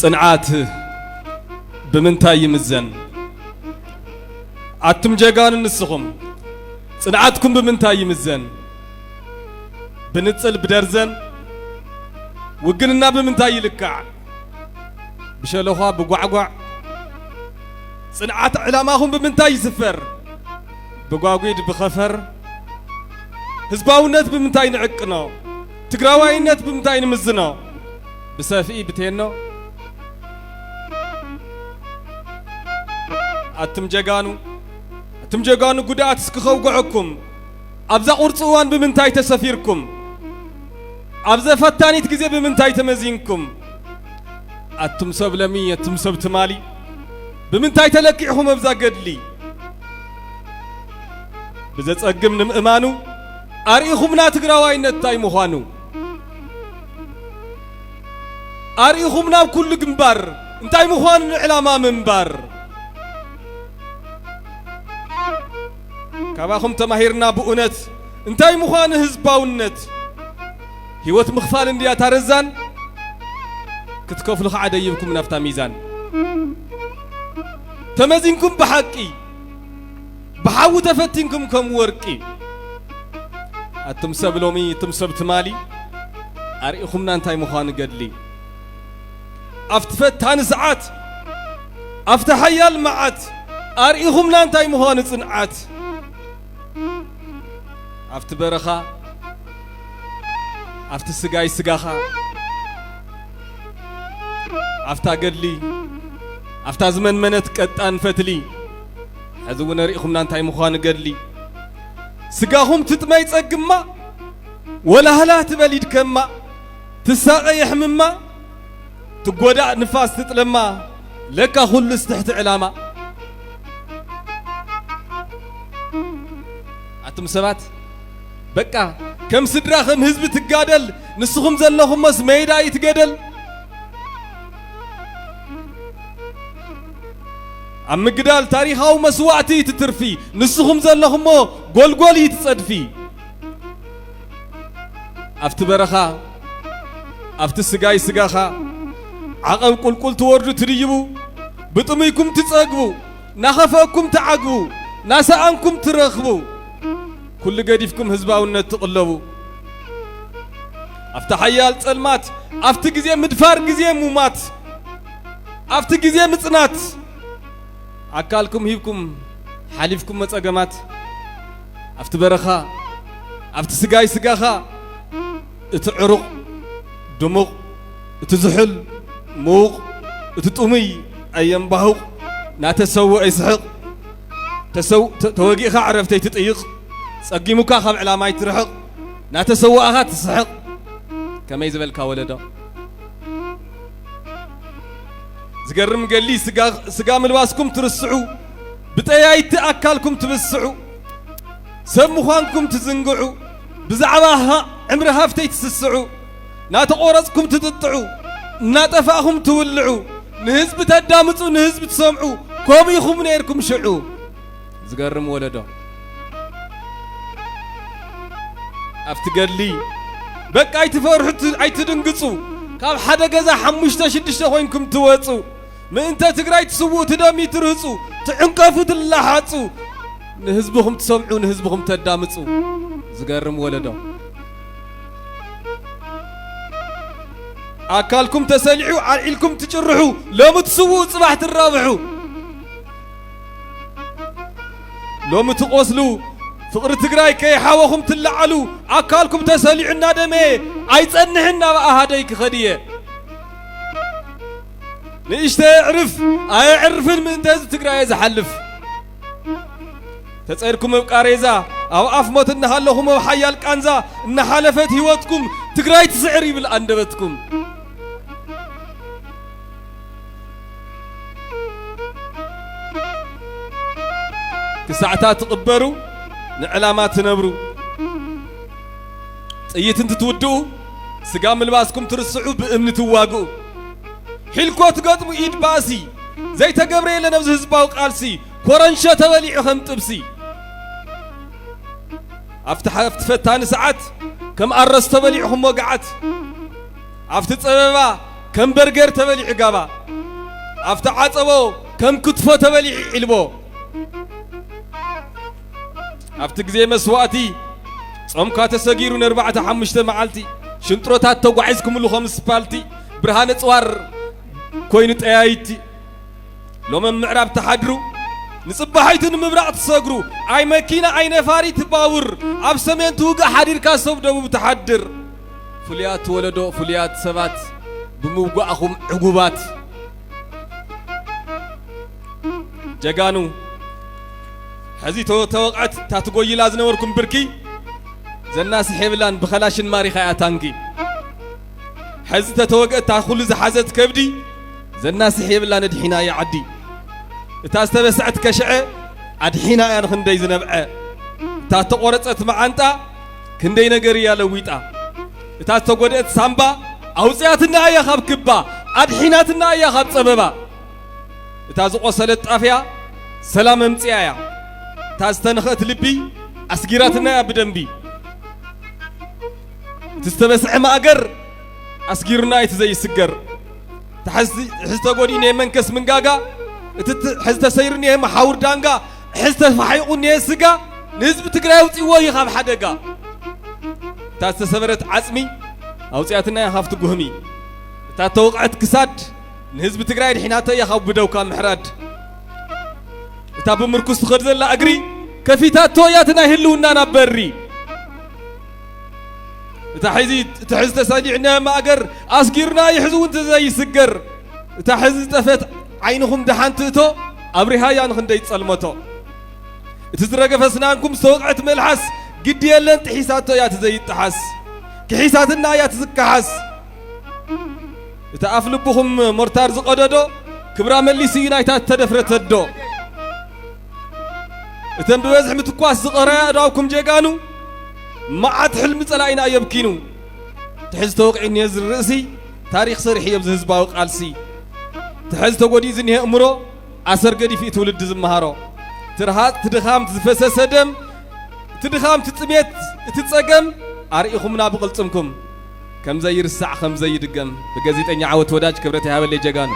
ጽንዓት ብምንታይ ይምዘን? ኣቱም ጀጋኑ ንስኹም፣ ጽንዓትኩም ብምንታይ ይምዘን? ብንጽል ብደርዘን? ውግንና ብምንታይ ይልካዕ? ብሸለዃ ብጓዕጓዕ? ጽንዓት ዕላማኹም ብምንታይ ይስፈር? ብጓጒድ ብኸፈር? ህዝባውነት ብምንታይ ንዕቅኖ? ትግራዋይነት ብምንታይ ንምዝኖ? ብሰፍኢ ብቴኖ? ኣቱም ጀጋኑ፣ ኣቱም ጀጋኑ ጉድኣት እስኪ ከውግዐኩም። ኣብዛ ቁርፂ እዋን ብምንታይ ተሰፊርኩም? ኣብዘ ፈታኒት ግዜ ብምንታይ ተመዚንኩም? ኣቱም ሰብ ለሚ፣ ኣቱም ሰብ ትማሊ፣ ብምንታይ ተለኪዕኹም ኣብዛ ገድሊ? ብዘጸግም ንምእማኑ ኣርኢኹምና ትግራዋይነት እንታይ ምዃኑ። ኣርኢኹምና ኣብ ኩሉ ግንባር እንታይ ምዃኑ ንዕላማ ምንባር። ካባኹም ተማሂርና ብእውነት እንታይ ምዃኑ ህዝባውነት። ህይወት ምኽፋል እንድያ ታረዛን፣ ክትከፍሉ ኸዓ ደይብኩም ናፍታ ሚዛን። ተመዚንኩም ብሓቂ፣ ብሓዊ ተፈቲንኩም ከም ወርቂ። ኣቱም ሰብ ሎሚ፣ ኣቱም ሰብ ትማሊ፣ ኣርኢኹምና እንታይ ምዃኑ ገድሊ። ኣብቲ ፈታኒ ሰዓት፣ ኣብቲ ሓያል መዓት፣ ኣርኢኹምና እንታይ ምዃኑ ጽንዓት። ኣብቲ በረኻ፣ ኣብቲ ስጋይ ስጋኻ፣ ኣብታ ገድሊ፣ ኣብታ ዝመንመነት ቀጣን ፈትሊ፣ ሕዚ እውን ኣርኢኹምና እንታይ ምዃኑ ገድሊ። ስጋኹም ትጥመይ ጸግማ፣ ወላህላ ትበል ይድከማ፣ ትሳቐ የሕምማ፣ ትጎዳእ ንፋስ ትጥለማ፣ ለካ ኩሉስ ትሕቲ ዕላማ። ኣቱም ሰባት፣ በቃ ከም ስድራ ከም ህዝቢ ትጋደል፣ ንስኹም ዘለኹሞስ ሜዳ እዩ እቲ ገደል። ኣብ ምግዳል ታሪኻዊ መስዋእቲ እዩ እቲ ትርፊ፣ ንስኹም ዘለኹሞ ጎልጎል እዩ እቲ ጸድፊ። ኣብቲ በረኻ፣ ኣብቲ ስጋይ ስጋኻ፣ ዓቐብ ቁልቁል ትወርዱ ትድይቡ፣ ብጥሙይኩም ትጸግቡ፣ ናኸፈእኩም ትዓግቡ፣ ናሰኣንኩም ትረኽቡ፣ ኩሉ ገዲፍኩም ህዝባውነት ትቕለቡ። ኣብቲ ሓያል ጸልማት፣ ኣብቲ ግዜ ምድፋር ግዜ ሙማት፣ ኣብቲ ግዜ ምጽናት፣ ኣካልኩም ሂብኩም ሓሊፍኩም መጸገማት። ኣብቲ በረኻ፣ ኣብቲ ስጋይ ስጋኻ፣ እቲ ዕሩቕ ድሙቕ፣ እቲ ዝሑል ምዉቕ፣ እቲ ጥሙይ ኣየንባሁቕ፣ ናተሰውኦ ይስሕቕ። ተሰው-፣ ተ-፣ ተወጊእኻ ዕረፍተይ ትጥይቕ፣ ጸጊሙካ ካብ ዕላማይ ትርሕቕ፣ ናተሰዋእኻ ትስሕቕ። ከመይ ዝበልካ ወለዶ። ዝገርም ገሊ ስጋ፣ ስጋ ምልባስኩም ትርስዑ፣ ብጠያይቲ ኣካልኩም ትብስዑ፣ ሰብ ምዃንኩም ትዝንግዑ፣ ብዛዕባ ሃ-፣ ዕምሪ ሃፍተይ ትስስዑ፣ ናተቖረጽኩም ትጥጥዑ፣ እናጠፋእኹም ትውልዑ፣ ንህዝቢ ተዳምጹ፣ ንህዝቢ ትሰምዑ፣ ከምኡ ኢኹም ነይርኩም ሽዑ። ዝገርም ወለዶ። ኣብቲ ገድሊ በቃ ኣይትፈርሑ፣ ት-፣ ኣይትድንግጹ። ካብ ሓደ ገዛ ሓሙሽተ ሽዱሽተ ኮይንኩም ትወጹ። ምእንተ ትግራይ ትስውኡ፣ ትደምዩ፣ ትርህጹ፣ ትዕንቀፉ፣ ትላሓጹ። ንህዝብኹም ትሰምዑ፣ ንህዝብኹም ተዳምጹ። ዝገርም ወለዶ። ኣካልኩም ተሰሊዑ፣ ኣልዒልኩም ትጭርሑ፣ ሎሚ ትስውኡ፣ ጽባሕ ትራብሑ። ሎሚ ትቆስሉ፣ ፍቕሪ ትግራይ ከይሓወኹም ትለዓሉ፣ ኣካልኩም ተሰሊዑ እናደመየ ኣይጸንሕን ናብ ኣሃደይ ክኸድየ። ንእሽተይ ኣዕርፍ ኣየዕርፍን ምእንተ ህዝቢ ትግራይ ዝሓልፍ። ተጸይርኩም ኣብ ቃሬዛ፣ ኣብ ኣፍ ሞት እናሃለኹም ኣብ ሓያል ቃንዛ እናሓለፈት ህይወትኩም ትግራይ ትስዕር ይብል ኣንደበትኩም። ክሳዕታ ትቕበሩ፣ ንዕላማ ትነብሩ። ጥይት እንትትውድኡ፣ ስጋ ምልባስኩም ትርስዑ፣ ብእምኒ ትዋግኡ። ሒልኮ ትገጥሙ ኢድ ባእሲ፣ ዘይተገብረ የለን ኣብዚ ህዝባዊ ቃልሲ፣ ኮረንሾ ተበሊዑ ከም ጥብሲ። ኣብቲ ሓ-፣ ኣብቲ ፈታኒ ሰዓት፣ ከም ኣረስቶ በሊዕኹም ወግዓት። ኣብቲ ጸበባ፣ ከም በርገር ተበሊዑ ጋባ፣ ኣብቲ ዓጸቦ ከም ክትፎ ተበሊዑ ዒልቦ። ኣብቲ ግዜ መስዋእቲ ጾምካ ተሰጊሩ ንኣርባዕተ ሓሙሽተ መዓልቲ፣ ሽንጥሮታት ተጓዒዝኩምሉ ከም ስፓልቲ፣ ብርሃነ ጽዋር ኮይኑ ጠያይቲ። ሎም ኣብ ምዕራብ ትሓድሩ፣ ንጽባሒቱ ንምብራቕ ትሰግሩ፣ ኣይ መኪና ኣይ ነፋሪት ባቡር፣ ኣብ ሰሜን ትውጋእ ሓዲርካ ሰብ ደቡብ ትሓድር። ፍሉያት ወለዶ፣ ፍሉያት ሰባት፣ ብምውጋእኹም ዕጉባት። ጀጋኑ፣ ሕዚ ተወ-፣ ተወቕዐት እታ ትጎይላ ዝነበርኩም ብርኪ፣ ዘናስሕ የብላን ብኸላሽን ማሪኻ እያ ታንኪ። ሕዚ ተተወግአት እታ ኩሉ ዝሓዘት ከብዲ፣ ዘናስሕ የብላን ኣድሒና እያ ዓዲ። እታ ዝተበስዐት ከሽዐ፣ ኣድሒና እያ ንኽንደይ ዝነብዐ። እታ ተቖረጸት መዓንጣ፣ ክንደይ ነገር እያ ለዊጣ። እታ ዝተጎድአት ሳምባ፣ ኣውፅያትና እያ ካብ ክባ፣ ኣድሒናትና እያ ካብ ጸበባ። እታ ዝቆሰለት ጣፍያ ሰላም ኣምጺኣ እያ። እታ ዝተነኽአት ልቢ ኣስጊራትና እያ ብደንቢ። እቲ ዝተበስዐ ማእገር ኣስጊሩና እዩ እቲ ዘይስገር። እቲ ሕዚ፣ ሕዚ ተጎዲኡ እኒሄ መንከስ ምንጋጋ፣ እቲ ት-፣ ሕዚ ተሰይሩ እኒሄ መሓውር ዳንጋ፣ ሕዚ ተፋሒቑ እኒሄ ስጋ፣ ንህዝቢ ትግራይ ኣውፂዎ እዩ ካብ ሓደጋ። እታ ዝተሰበረት ዓፅሚ ኣውፅያትና እያ ካብቲ ጉህሚ። እታ ተወቕዐት ክሳድ ንህዝቢ ትግራይ ድሒናቶ እያ ካብ ብደውካ ምሕራድ። እታ ብምርኩስ ትኸድ ዘላ እግሪ ከፊታቶ እያ እቲ ናይ ህልውናና በሪ። እታ ሕዚ፣ እቲ ሕዚ ተሰዲዕና ማእገር ኣስጊርና እዩ ሕዚ እውን ዘይስገር። እታ ሕዚ ዝጠፈት ዓይንኹም ደሓን ትእቶ ኣብሪሃያ ንኽንደይ ጸልመቶ። እቲ ዝረገፈ ስናንኩም ዝተወቕዐት መልሓስ ግዲ የለን ጥሒሳቶ እያ እቲ ዘይጠሓስ። ክሒሳትና እያ እቲ ዝከሓስ። እቲ ኣፍ ልብኹም ሞርታር ዝቐደዶ ክብራ መሊሱ እዩ ናይታ እተደፍረተዶ። እተን ብበዝሒ ምትኳስ ዝቐረያ ኣእዳውኩም ጀጋኑ መዓት ሕልሚ ጸላኢና እየብኪኑ። እቲ ሕዚ ተወቒዑ እኒሀ ዝርኢ ርእሲ ታሪኽ ሰሪሑ እየብዚ ህዝባዊ ቃልሲ። እቲ ሕዚ ተጎዲኡ ዝኒሀ እምሮ ኣሰር ገዲፉ እዩ ትውልዲ ዝመሃሮ። እቲ ረሃጽ፣ እቲ ድኻም፣ እቲ ዝፈሰሰ ደም፣ እቲ ድኻም፣ እቲ ጥሜት፣ እቲ ጸገም ኣርኢኹምና ብቕልጽምኩም። ከም ዘይርሳዕ፣ ከም ዘይድገም። ብጋዜጠኛ ዓወት ወዳጅ ክብረት ይሃበለይ ጀጋኑ።